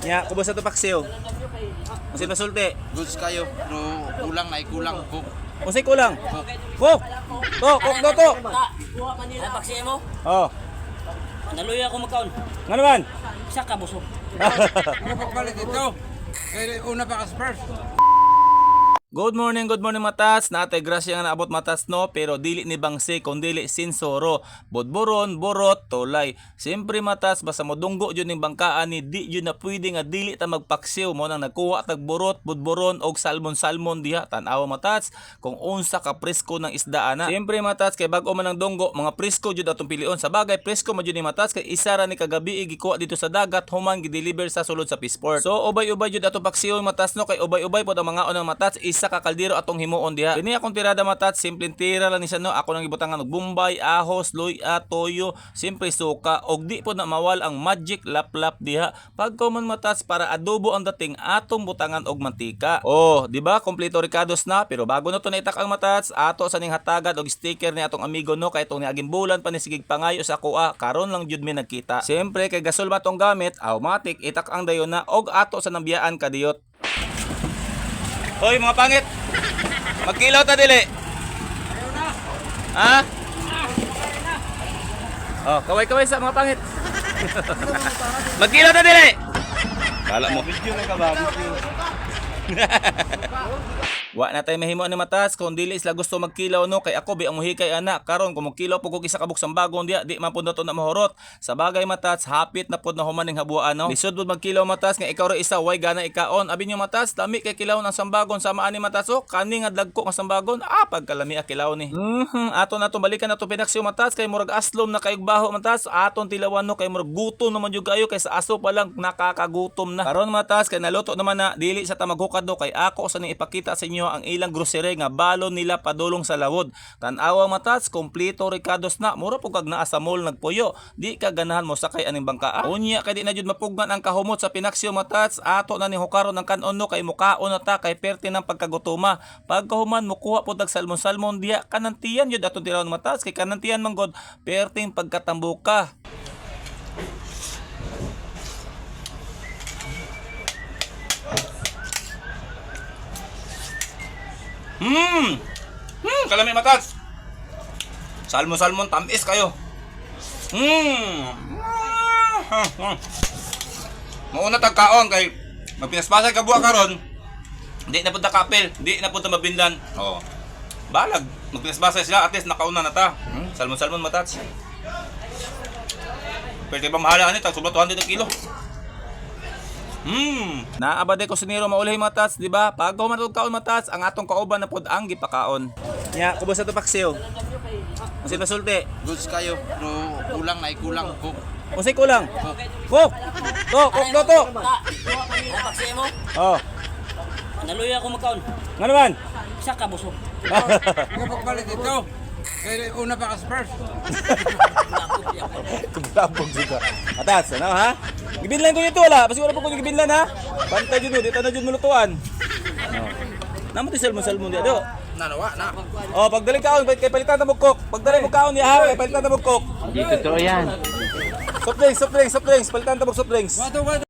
Nya, kubos na to paksiw. Unsay masulti? Goods kayo, pero kulang na kulang cook. Unsay kulang? Cook. To, cook do to. Ay, paksi mo. Oh. Naluya ako magkaon. Nga naman. Isa ka busog. Ano pagpalit ito? Kaya una pa ka first. Good morning matats. Natay grasya nga naabot matats no, pero dili ni bangsi kung dili sinsoro. Bodboron, borot, tulay. Siyempre matats, basta modunggo jud ning bangkaan ni di jud na pwede nga dili ta magpaksiw mo nang nagkuha tag borot, bodboron og salmon-salmon diha. Tan-awa matats kung unsa ka presko ng isda ana. Siyempre matats kay bag-o man ang dunggo, mga presko jud atong pilion. Sa bagay presko man jud ni matats kay isa ra ni kagabi gikuha dito sa dagat human gideliver sa sulod sa Pisport. So ubay-ubay jud atong paksiw matats no kay ubay-ubay pod ang mga unang matats, isa ka kaldero atong himuon diha. Kini akong tirada matats, simpleng tira lang ni siya no. Ako nang gibutangan og bombay, ahos, luya, toyo, simpre suka og di pod na mawal ang magic laplap diha. Pagka man matats para adobo ang dating atong butangan og mantika. Oh, di ba? Kompleto ricados na pero bago na to naitak ang matats, ato sa ning hatagan og sticker ni atong amigo no kay itong niaging bulan pa ni sigig pangayo sa kuha karon lang jud mi nagkita. Siyempre kay gasol ba tong gamit, automatic itak ang dayon na og ato sa nambiyaan kadiyot. Hoy mga pangit. Magkilaw ta dili. Ha? Oh, kaway-kaway sa mga pangit. Magkilaw ta dili. Kala mo. Video na ka ba? Video. Wa na tay mahimo ni matas kung dili sila gusto magkilaw no kay ako bi ang muhikay ana karon kung magkilaw pug og isa ka buksang bagong diya di man pud nato na mahurot. Sa bagay matas hapit na pud na human ning habuan no. Lisod pud magkilaw matas nga ikaw ra isa way gana ikaon. Abi nyo matas lami kay kilaw ng sambagon sama ani matas oh kani nga dagko nga sambagon ah pagkalami a kilaw ni. Ato na to balikan nato pinaksiw matas kay murag aslom na kayog baho matas aton tilawan no kay murag gutom naman jud kayo kay sa aso pa lang nakakagutom na. Karon matas kay naluto naman na dili sa ta maghukad do kay ako sa ning ipakita sa inyo ang ilang grocery nga balon nila padulong sa lawod. Tan-awa matas, kompleto ricados na. Mura pug kag naa sa mall nagpuyo. Di ka ganahan mo sakay aning bangka. Ah. Unya kay di na jud mapugnan ang kahumot sa pinaksiw matats. Ato na ni hukaron ang kanon no kay mukaon na ta kay perte ng pagkagutoma. Pagkahuman mukuha pud tag salmon-salmon diha kanantiyan jud atong tirawon matats kay kanantiyan man god perting pagkatambuka. Kalami matats. Salmon salmon tamis kayo. Mauna tag kaon kay magpinaspasay ka buwa karon. Di na punta kapil, di na punta mabindan. Oh. Balag, magpinaspasay sila at least nakauna na ta. Salmon salmon matats. Pwede ba mahala ani tag sobra 200 ang kilo. Naabade ko siniro maulay matats, di ba? Pag human kaon matats, ang atong kauban na pod ang gipakaon. Nya, kubos na to paksiw. Unsay masulti? Goods kayo, pero kulang na kulang cook. Unsay kulang? Cook. To, cook do to. Ay, paksi mo. Oh, Naluya ako magkaon. nga naman. Isa ka busog. Ano pagpalit ito? Kaya una pa ka first. Kumtabog siya. Matats, ano ha? Gibinlan ko nito wala. Pasiguro po ko gibinlan ha. Bantay jud dito na jud mulutuan. Oh. Namo ti salmon salmon di do. Nanawa na. Oh, pagdali kaon kay palitan na mo cook. Pagdali mo kaon diha, kay palitan na mo cook. Hindi totoo yan. Soft drinks, soft drinks, soft drinks. Palitan ta mo soft drinks. Wato, wato.